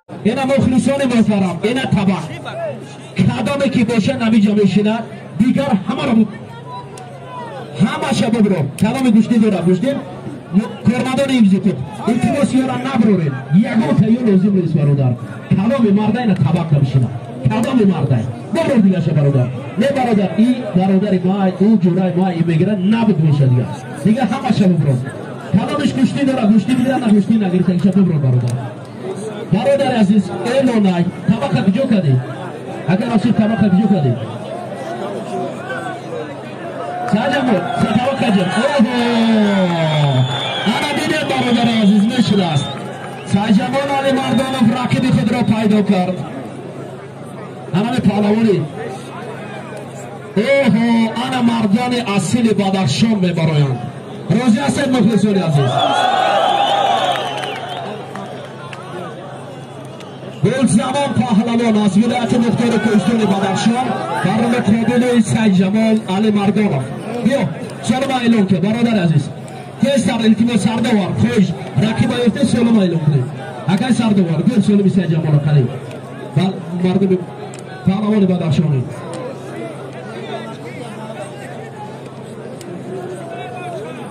Ина мухлисони муҳтарам, ина табақ. Кадоме ки боша намиҷа мешинад, дигар ҳамаро ҳамаша бибро. Кадоме гӯштӣ дора гӯштӣ, кормандони ҳифзи илтимос ёра наброред. Ягон тайё лозим нест бародар. Кадоми марда ина табақка бишинад. Кадоми марда. Биброр дигаша бародар. Не бародар, и бародари ма, ӯ ҷӯраи ма, и мегирад, набуд боша дигар. Дигар ҳамаша биброр. Кадомиш гӯштӣ дора, гӯштӣ бигирад, на гӯштӣ нагирифтагиша биброр бародар. Бародари азиз, элонай, табақа куҷо кардӣ? Агар Расул табақа куҷо кардӣ? Саҷамон, табақа ҷо. Оҳо! Ана дидем бародари азиз, мешудааст. Саҷамон Алимардонов рақиби худро пайдо кард. Ана паҳлавони. Оҳо, ана мардони асили Бадахшон мебароянд. Розӣ ҳастед мухлисони азиз? Гулзамон паҳлавон аз вилояти мухтори кӯҳистони Бадахшон дар муқобили Сайҷамол Алимардонов. Биё, солима эълон кун, бародари азиз. Тезтар илтимос, сардовар, хоҳиш, рақиба ёфте солима эълон кунед. Акай сардовар, биё солими Сайҷамоло қалим. Мардуми паҳлавони Бадахшонӣ.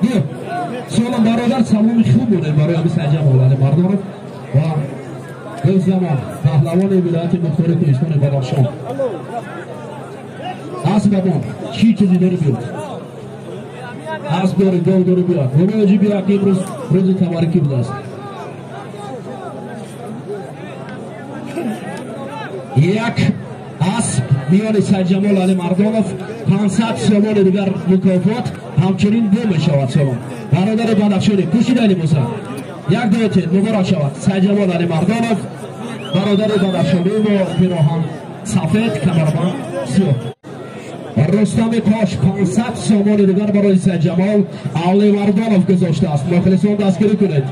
Биё, солим бародар, саломи хуб монед барои ҳами Сайҷамол Алимардонов ва Гулзамон паҳлавони вилояти мухтори кӯҳистони Бадахшон. Асбабон, чӣ чизе дори биёд? Асб дори, гов дори биёд. Бобоҷи биё, ки имрӯз рӯзи табарукӣ будааст. Як асб миёни Сайҷамол Алимардонов, 500 сомони дигар мукофот, ҳамчунин бо мешавад сомон. Бародари Бадахшонӣ, пӯшида либоса. Як дуоте муборак шавад. Сайҷамол Алимардонов, бародари Бадахшонӣ бо пироҳан сафед, камарбанд сиёҳ. Рустами Кош 500 сомони дигар барои Сайҷамол Алимардонов гузоштааст. Мухлисон дастгирӣ кунед.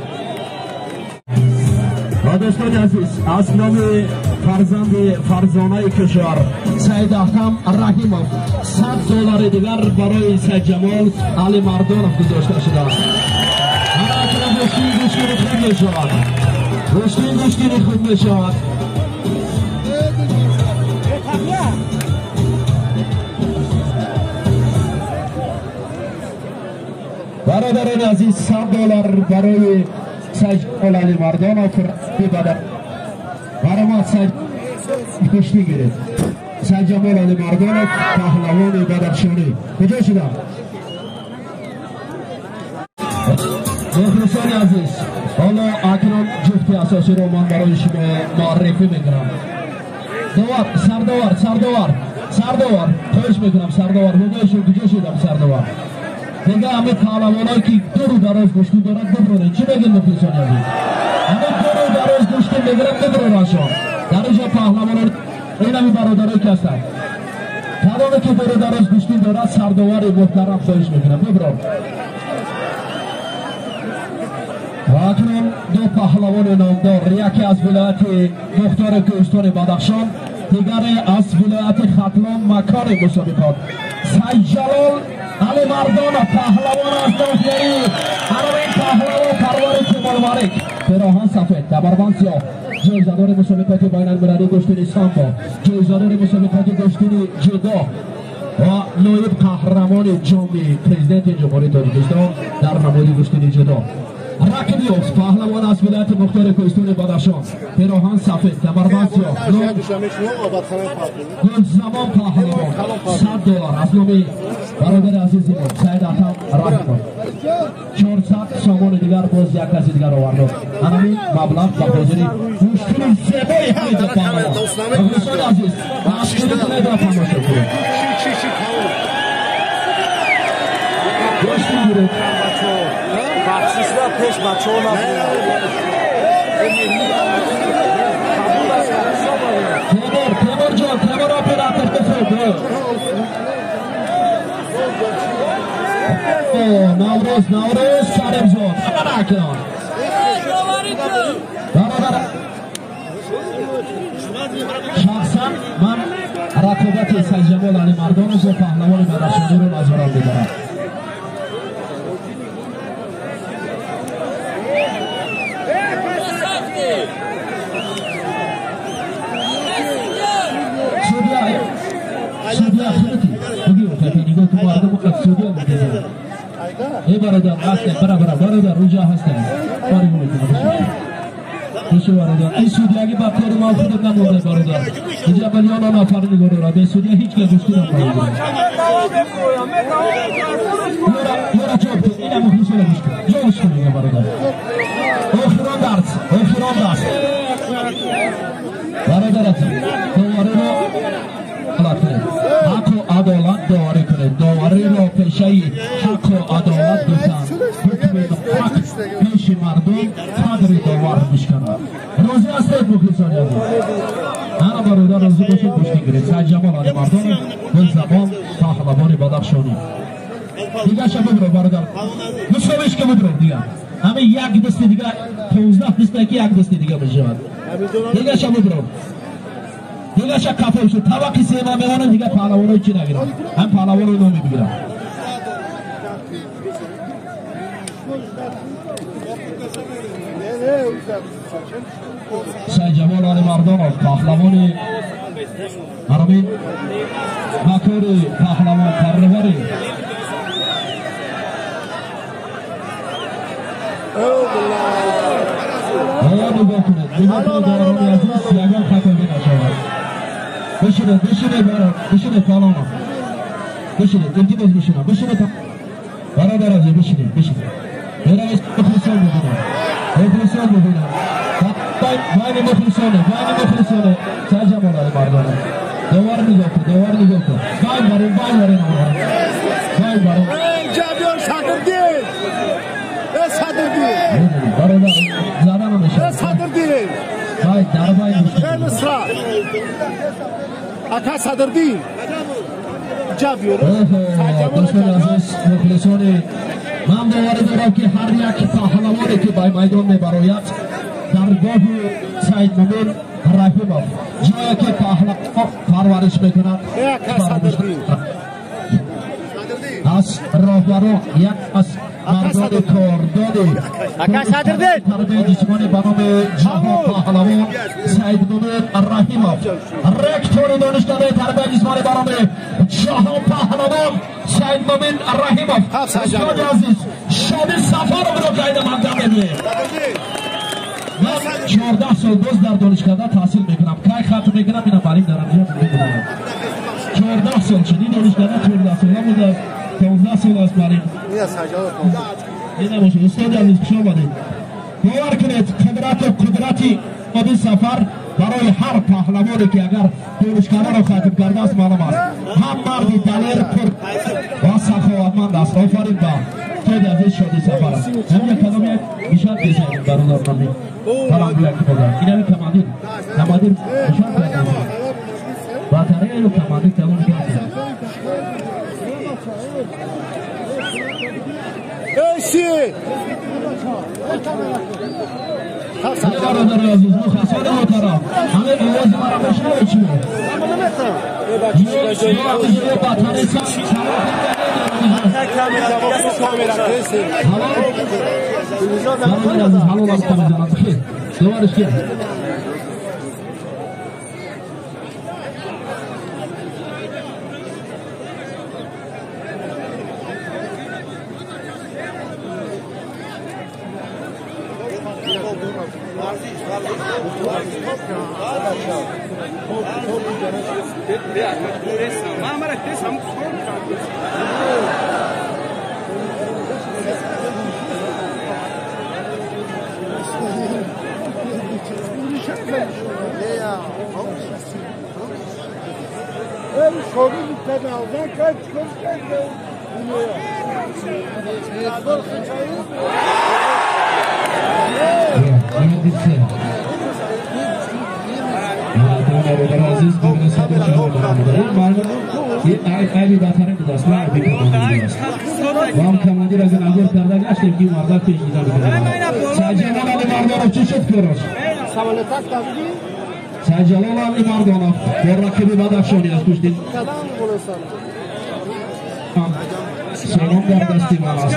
Ва дӯстони азиз, аз номи фарзанди фарзонаи кишвар Саидаҳкам Раҳимов 100 доллари дигар барои Сайҷамол Алимардонов гузошта шудааст. Гӯштини гӯштини хуб мешавад. Гӯштини гӯштини хуб мешавад. Бародарони азиз, 100 доллар барои Сайҷамол Алимардонов бибадar. Баромад Сайҷ гӯштӣ гирифт. Сайҷамол Алимардонов паҳлавони Бадахшонӣ. Куҷо шудам? Мухлисони азиз, ҳоло акнун ҷуфти асосиро ман барои шумо муаррифӣ мекунам. Довар, сардовар, сардовар, сардовар, хоҳиш мекунам сардовар, бобоишон куҷо шудам сардовар? Дигар ҳамин паҳлавоное ки дуру дароз гӯштӣ дорад биброред. Чӣ мегӯед мухлисони азиз? Ҳамин дуру дароз гӯштӣ мегирад биброрашон. Дар инҷо паҳлавонон ин ҳамин бародарое ки ҳастанд. Кадоме ки дуру дароз гӯштӣ дорад сардовари муҳтарам хоҳиш мекунам биброр. Ва акнун ду паҳлавони номдор, яке аз вилояти мухтори кӯҳистони Бадахшон, дигаре аз вилояти Хатлон, макони мусобиқот. Сайҷалол Алимардонов паҳлавон аз ноҳияи ҳарамин паҳлавон парвари Тимурмалик, пироҳан сафед, камарбанд сиёҳ, ҷоизадори мусобиқоти байналмилалии гӯштини самбо, ҷоизадори мусобиқоти гӯштини ҷудо ва ноиб қаҳрамони ҷоми президенти Ҷумҳурии Тоҷикистон дар намуди гӯштини ҷудо. Рақиби ӯ паҳлавон аз вилояти мухтори кӯҳистони Бадахшон, пироҳан сафед, камарбанд сиёҳ, Гулзамон паҳлавон, 100 доллар аз номи бародари азизи мо Саидаҳкам Раҳимов. 400 сомони дигар боз як каси дигар овард. Ҳамин маблағ ба хотири гӯштини зебои ҳамин ду паҳлавон. Мухлисони азиз, дастгирӣ кунед ва тамошо кунед. Гӯштӣ гиред. Бахшишда пеш бачаҳо набуд. Темур, Темур ҷон, Темур оператор бифред. Наврӯз, Наврӯз Шарифзод. Ана акнун. Бародар, шахсан ман рақобати Сайҷамол Алимардонов ва паҳлавони Бадахшониро назорат медорам. эй бародар ҳастем, бара бара бародар рӯҷа ҳастем. Биши бародар, ин судяги ба кори ман худат намонда бародар. Инҷа миллиона нафар нигоҳ дорад. Бе судя ҳеҷ кас гӯштӣ намекунад. Ёра ҷавоб кун, ина мухлисона гӯш кун. Ҷавоб кун дига бародар. Охирон дарс, охирон дарс. Бародар азиз, довариро кунед. Ҳаққу адолат доварӣ кунед. Довариро пешаи ҳаққу адолат гуфтанд. Ҳукми ҳақ пеши мардум қадри довар мешканад. Розӣ ҳастед мухлисони азиз? Ҳама бародар розӣ бошед, гӯштӣ гиред. Сайдҷамол Алимардонов, Гулзамон паҳлавони Бадахшонӣ. Дигаша бибро бародар. Мусобиқашка бибро дига. Ҳамин як дасти дига, 15 дасте ки як дасти дига мешавад. Дигаша бибро. Дигаша кафо шуд. Табақи сема мемонад, дига паҳлавонои чӣ нагирам. Ҳам паҳлавонои номи бигирам. Сайдҷамол Алимардонов паҳлавони Арамин Макори паҳлавон парвари. Нигоҳ кунед, нигоҳ кунед дорони азиз, ягон хатогӣ нашавад. Бишинед, бишинед бародар, бишинед паҳлавонам. Бишинед, илтимос бишинам, бишинед. Бародар азиз, бишинед, бишинед. Меравед мухлисон бибинам. Мухлисон бибинам. Байни мухлисоне, байни мухлисоне. Сайдҷамол Алимардонов. Довар нигоҳ кун, довар нигоҳ кун. Байн барин, байн барин, байн барин. Ҷабёр Садриддин. Садриддин. Бародар, зада намешавад. Садриддин. Бай, дар байн мисра. Ака Садриддин. Ҷабёр. Дӯстони азиз, мухлисони ман боварӣ дорам ки ҳар як паҳлавоне ки ба майдон мебарояд даргоҳи Сайдмумин Раҳимов, ҷое ки паҳлавон парвариш мекунад, аз роҳбарон, як аз мардони кордони тарбияи ҷисмонӣ ба номи ҷаҳон паҳлавон Сайдмумин Раҳимов, ректори донишкадаи тарбияи ҷисмонӣ ба номи ҷаҳон паҳлавон Сайдмумин Раҳимов. Устоди азиз, Шоди Сафаровро қайда мақдам мегӯем. Ман 14 сол боз дар донишкада таҳсил мекунам. Кай хатм мекунам, ина маълим дараҷа мекунам. 14 сол шуд. Ин донишкада 14 сола будааст. 15 сол аст маълим. Ина бошад. Устоди азиз, хуш омадед. Бовар кунед, қудрату қудрати Шоди Сафар барои ҳар паҳлавоне ки агар донишкадаро хатм кардааст маълум аст. Ҳам марди далер, пур ва саховатманд аст. Офарин ба устоди азиз Шоди Сафар. Ҳамин калом як нишон мезанем бародар ман. Парангуя ки бода. Инами командир. Командир нишон кардам. Батареяро командир тамом кард. Эси! Бародари азиз, мухлисони муҳтарам, ҳамин овози маро мешунавед шумо? Ё батарея бародари азиз, ҳалол аст мезанам. Хел, довариш кия? Вам командир аз нагор карда гаштем ки мардак пеш дида мекунад. Сайдҷамол Алимардонов чӣ шуд кораш? Сайдҷалол Алимардонов бо рақиби Бадахшонӣ аз пушти салом дар дасти ман аст.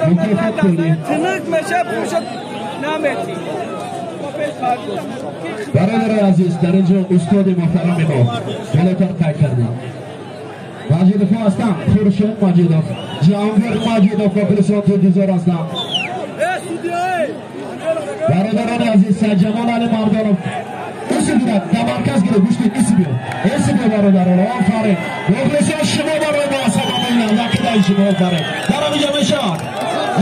Мукофот кунед. Бародари азиз, дар инҷо устоди муҳтарами мо болотар қайд кардем. Маҷидов ҳастанд, Хуршед Маҷидов, Ҷаҳонгир Маҷидов мухлисон интизор ҳастанд. Бародарони азиз, Сайдҷамол Алимардонов иси гирад, дар марказ гирад, гӯш кунед, иси биё, иси биё бародарон, офарин. Мухлисон шумо барои мо сабаб якидаи шумо, офарин. Дар ҳаминҷо мешавад,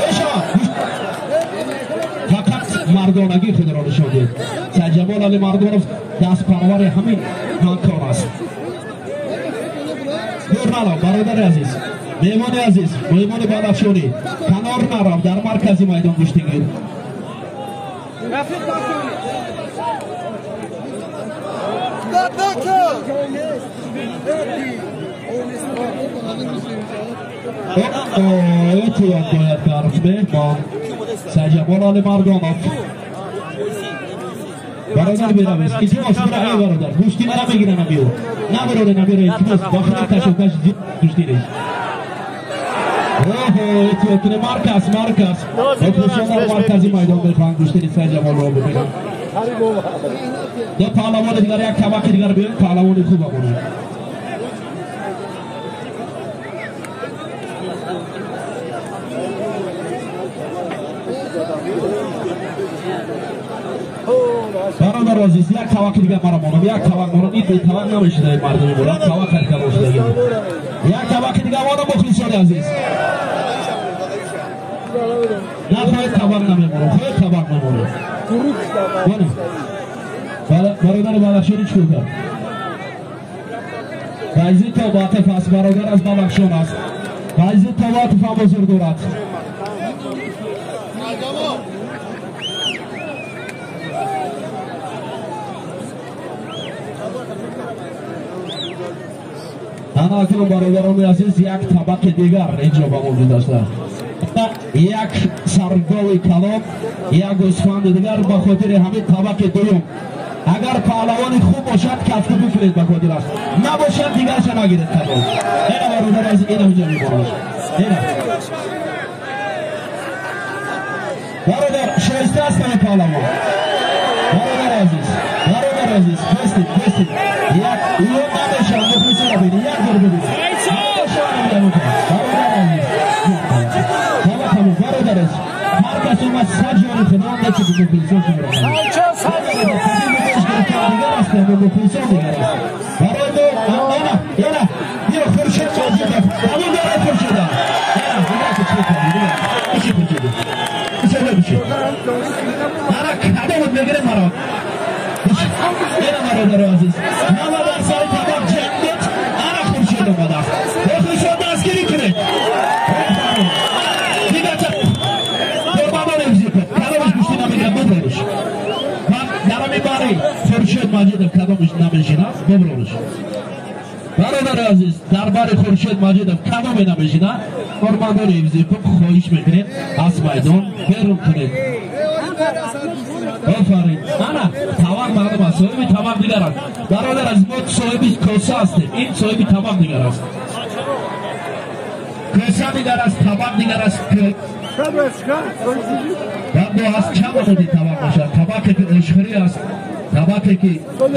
мешавад. Фақат мардонагии худро нишон диҳед. Сайдҷамол Алимардонов дастпарвари ҳамин ҳамкор аст. Дур нарав, бародари азиз, меҳмони азиз, меҳмони Бадахшонӣ, канор нарав, дар маркази майдон гӯштигир. Эҳтиёт бояд кард меҳмон Сайдҷамол Алимардонов. Бародар беравед, илтимос, бира эй бародар, гӯштӣ намегиранд абиё, набароре, набиро, илтимос, ба худат кашокаш гӯштӣ нест. Оҳо, эҳтиёт кунед, марказ, марказ. Мухлисон дар маркази майдон мехоҳанд гӯштини Сайдҷамолро бибинанд. Ду паҳлавони дигар, як табақи дигар биёед, паҳлавони хуба монед. Бародар азиз, як табақи дигар мара монам, як табақ монам, ин бетабақ намешуда мардуми мо, як табақ ҳаракат шуда. Як табақи дигар монам, мухлисони азиз. Нахоҳед табақ намемонам, хоҳед табақ мемонам. Бародари Бадахшонӣ чӣ кард? Файзи Тобатов аст, бародар аз Бадахшон аст. Файзи Тобатов ҳам ҳузур дорад. Ана акнун бародарони азиз, як табақи дигар инҷо ба мо гузашта. Як саргови калон, як гӯсфанди дигар ба хотири ҳамин табақи дуюм. Агар паҳлавони хуб бошад, кафкӯбӣ кунед ба хотираш, набошад дигарша нагиред кабоб. Ина бародари азиз, ина инҷо мебораш. Ина бародар, шоиста аст ҳамин паҳлавон. Бародари азиз, бародари азиз, бестед, бестед. Як ё намешавад, мухлисонро бинед, як бор бибинед. Бародари азиз, бародар азиз, ҳар кас омад сад ҷони худо нечи мухлисон шуморо. Дигар аст, мухлисон дигар аст. Барои мо ана, ана, биё Хуршед Маҷидов, ҳамон дорад Хуршеда. Ана, нигоҳ кун, чӣ кардӣ, нигоҳ. Биши Хуршеда. Биши, биши. Ана кадомат мегирем маро? Ина бародари азиз, нама дар сари табақ ҷанг буд, ана Хуршед омадааст. Мухлисон дастгирӣ кунед. Дигар кадомаш гӯштӣ намегирад, буброриш. Ман дар ҳамин бари Хуршед Маҷидов кадомаш намешинад, буброриш. Бародари азиз, дар бари Хуршед Маҷидов кадоме намешинад, кормандони ҳифзи ҳуқуқ хоҳиш мекунем аз майдон берун кунед. Офарин. Ана табақ маълум аст, соҳиби табақ дигар аст. Бародар азиз, мо соҳиби коса ҳастем, ин соҳиби табақ дигар аст. Коса дигар аст, табақ дигар аст. Баъд аз чанд намуди табақ бошад? Табақе ки ошхӯрӣ аст, табақе ки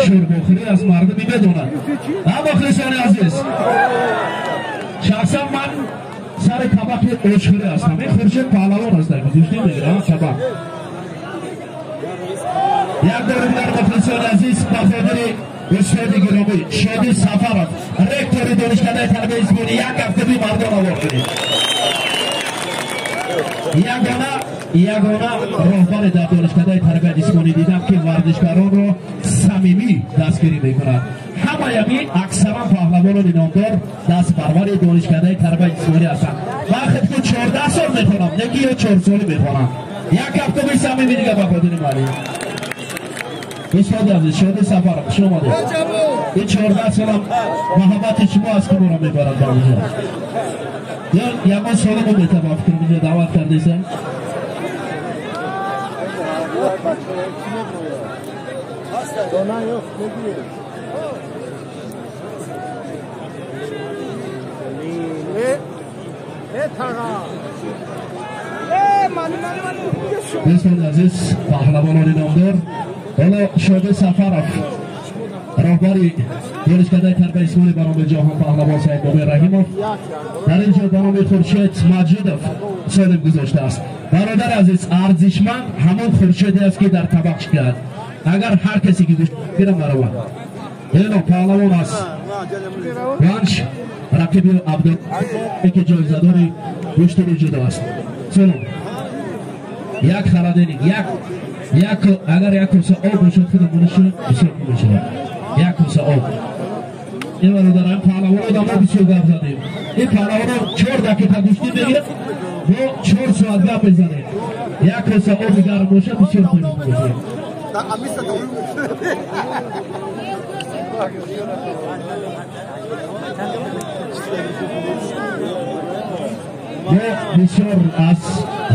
шӯрбохӯрӣ аст, мардуми медонанд. Ҳа, мухлисони азиз, шахсан ман сари табақи ошхӯрӣ ҳастам. Ин Хуршед паҳлавон аст, гӯштӣ мегирад табақ. Як бори дигар мухлисони азиз, ба хотири устоди гиромӣ Шоди Сафаров, ректори донишкадаи тарбияи ҷисмонӣ, як кафкӯбӣ мардон овор кунед. Ягона роҳбаре дар донишкадаи тарбияи ҷисмонӣ дидам, ки варзишгаронро самимӣ дастгирӣ мекунад. Ҳамаями аксаран паҳлавонони номдор дастпарвари донишкадаи тарбияи ҷисмонӣ ҳастанд. Вақте ки 14 сол мехонам, неки ё 4 солӣ мехонам. Як кафкӯбии самимӣ дига ба хотири муаллим. Устоди азиз, Шоди Сафаров, хуш омадед. Ин 14 солам муҳаббати шумо аз ки моро мебарад ба онҷо. Ягон солимо метавон фикр инҷо даъват кардесем? Дӯстони азиз, паҳлавонони номдор, ҳоло Шоди Сафаров роҳбари донишкадаи тарбияи ҷисмонӣ ба номи Ҷаҳон Паҳлавон Саидмомин Раҳимов дар ин ҷо ба номи Хуршед Маҷидов солим гузоштааст. Бародари азиз, арзишманд ҳамон хуршеде аст, ки дар табақ шикад. Агар ҳар касе ки гӯшт гирам баробар. Эно паҳлавон аст. Ванш рақиби Абдул, ки ҷоизадори гӯштини ҷудо аст. Салом. Як хараденик, як агар як коса об бошад, худамон шуд, бисёр хуб мешавад. Як коса об. Ин бародарам паҳлавонро мо бисёр гап задем. Ин паҳлавонро 4 дақиқа гӯштӣ мегирад, мо 4 соат гап мезанем. Як коса оби гарм бошад, бисёр хуб мешавад. Мо бисёр аз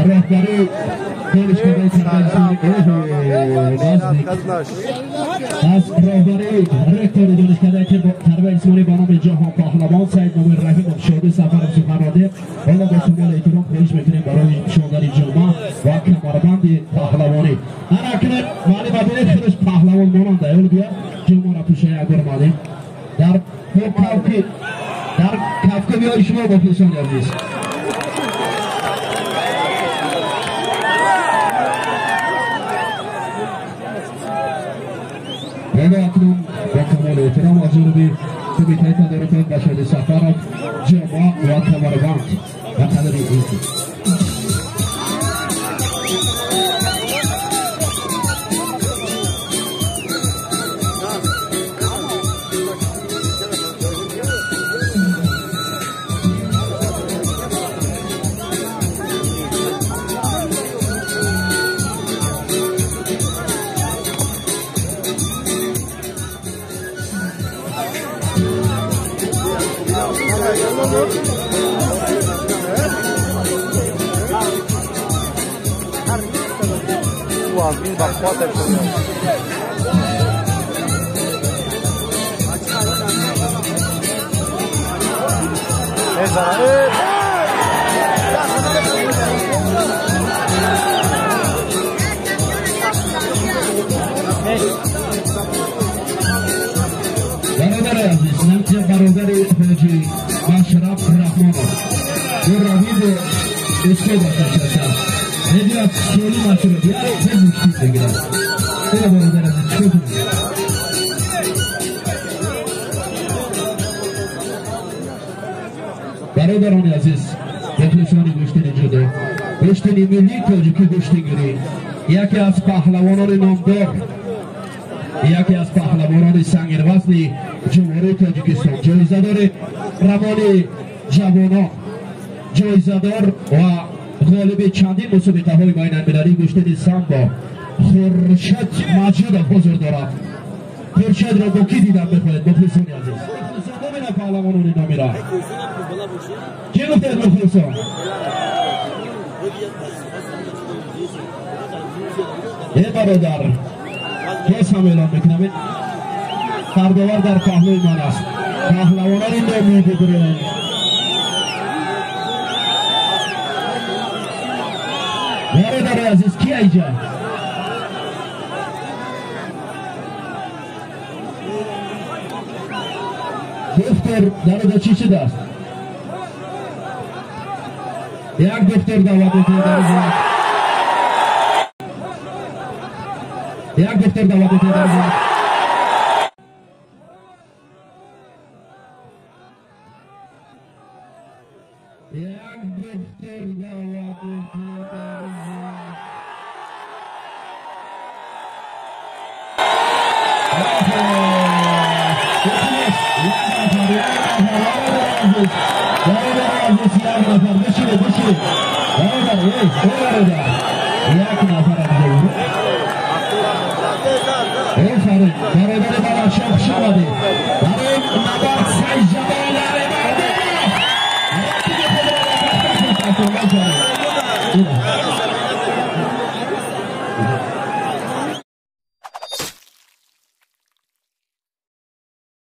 роҳбарии донишкадаи тарбияи ҷисмонӣ, аз роҳбарии ректори донишкадаи тарбияи ҷисмонӣ ба номи Ҷаҳон Паҳлавон Саидмомин Раҳимов Шоди Сафаров сухан рондем. Ҳоло бо шумои эҳтиром хоҳиш мекунем барои пӯшондани ҷома ва камарбанди паҳлавонӣ. Ана акнун маълим бинед, худаш паҳлавон монанда. Ё бия ҷомаро пӯша як бор маълим. Дар кавки дар кавкабиҳои шумо мухлисони азиз. Ҳоло акнун бо камоли эҳтиром аз ҷониби кумитаи тадорукот ба Шоди Сафаров ҷома ва камарбанд ба қадри бародари азиз, намтия бародари ҳоҷи Машраб Раҳмонов бо равиду устодаш нишастааст. Мегӯяд солим ашро як хуб гӯштӣ мегирад. Ина бародари азиз, чӣ кунем? Бародарони азиз, мухлисони гӯштини ҷудо, гӯштини миллии тоҷикӣ гӯштигирӣ, яке аз паҳлавонони номдор, яке аз паҳлавонони сангинвазни Ҷумҳурии Тоҷикистон, ҷоизадори рамони ҷавонон, ҷоизадор ва ғолиби чандин мусобиқаҳои байналмилалии гӯштини самбо Хуршед Маҷидов ҳузур дорад. Хуршедро бо кӣ дидан мехоҳед, мухлисони азиз? Мухлисон бибинед паҳлавонони номира. Кӣ гуфтед, мухлисон? Э бародар, боз ҳам эълон мекунам, сардовар дар паҳлӯи ман аст. Паҳлавонони номӣ бибирем. Бародари азиз, ки айҷа? Доктор дар оҷа чӣ шудааст? Як доктор даъват мекунем дар оҷа. Як доктор даъват мекунем дар оҷа. Як доктор даъват мекунем дар оҷа. Як нафар офарин, бародари Балахшон, хуш омадед. Барои набард Сайҷабон.